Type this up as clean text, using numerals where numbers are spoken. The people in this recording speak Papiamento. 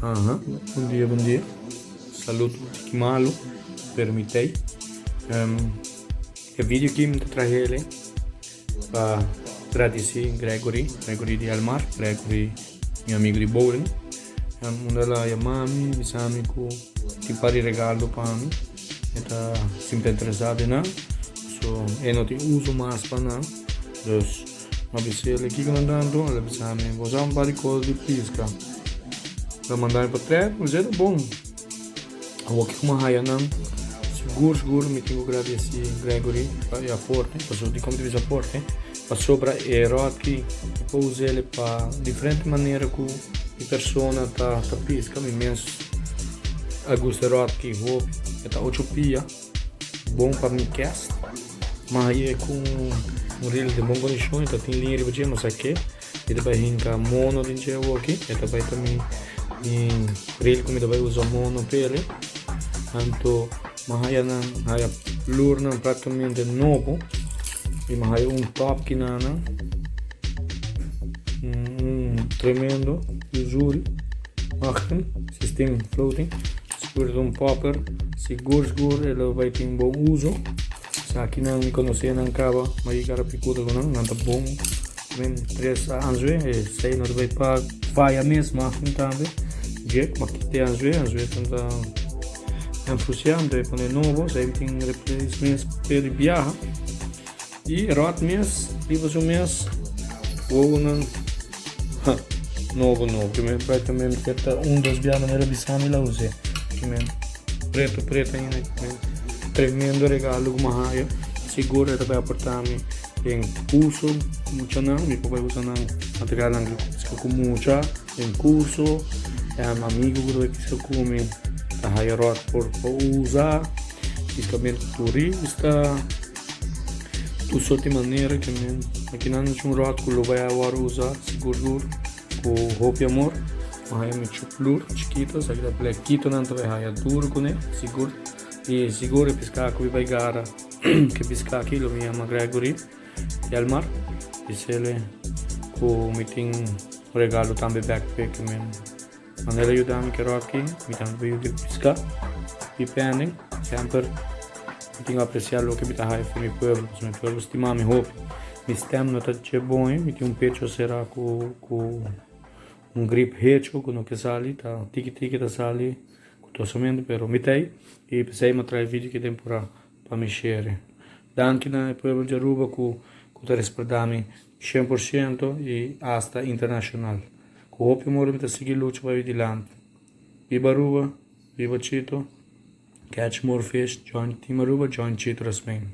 Aha, bon dia, bon dia. Salud tiki malu, pero mi tei. E video aki mi ta traha ele pa gradisi Gregory, Gregory di Elmar, Gregory mi amigo di bowling. Unda el a yama mi, bisa mi ku tin par di regalo pa mi. E ta simple interesa den nan, so e no tin uso mas pa nan. Dus mi a bisa el kiko nan ta anto, el a bisa mi bo sa un par di kos di piska. El a manda mi pa trèk, mi bisa e ta bon. Awor kiko mi a haya nan, sigur sigur mi tin ku gradisi Gregory pa e aporte, pasobra dikon mi ta bisa aporte? Pasobra e ròt ki mi por usa el pa diferente manera ku mi persona ta piska, mi mes a gusta e ròt ki hopi, e ta ocho pia. Bon pa mi kest. Ma haye ku un ril den bon kondishon. E ta tin liña riba dje, ma sa ke. E ta bai hinka mono den dje awoki. E ta bai ta mi mi ril ku mi ta bai usa mono p'ele. Anto mi haya nan haya lurnan praktikamente nobo. I mi haya un top kinanan. Un tremendo Missouri. Achten, sistem floating. Sigur ta un popper, sigur sigur e lo bai tin bon uso. Esakinan mi conoce nan caba, mi a yega picuda cu nan, nan ta bon. Men tres anzue, e sei no ta bai pa faya mes, mas tin tambe. Jack, ma kite anzue, anzue ta ta enfusia, mi ta bai pone nobo, esei mi tin replace mes pe di biaha. Y rot mes, riba su mes, wowonan nobo nobo. Primer practicamente ta un dos bia manera bisa mi la use. Primer preto preto ainda. Tremendo regalo ku mi a haya. Sigur e ta bai aporta mi den curso ku muchanan. Mi por bai usa nan materialnan ku mucha den curso. Amigo ku ta bai piska ku mi ta haya rot por usa. Piscamento turista. Tur sorti manera ke men akinan no un ròt ku lo bai a wòrdu usa sigur sigur ku hopi amor. Bo haña mi chuplur chikito esaki ta plekitonan ta bai haña duru kuné sigur i sigur e piská ku mi bai gara ke piská aki lo mi yama Gregory Delmar bisele ku mi tin un regalo tambe bèk p'e ke men. Manera yuda mi ke Rocky, mi tambe por yuda pisca. Pi pending, semper mi tin aprecia loke mi ta haci for mi pueblo, pasobra mi pueblo stima mi hopi. Mi stem no ta dje bon, mi tin un pecho cera cu cu un grip hecho cu no ke sali, ta tiki tiki ta sali cu tosamento, pero mi ta ey y p'esey mi a trae video aki tempora pa mi share. Danki na e pueblo di Aruba cu cu ta respalda mi 100% y hasta internacional. Ku hopi amor mi ta sigui lucha pa bai dilanti. Biba Aruba, biba Chito, catch more fish, join Team Aruba, join Chito Rasmijn.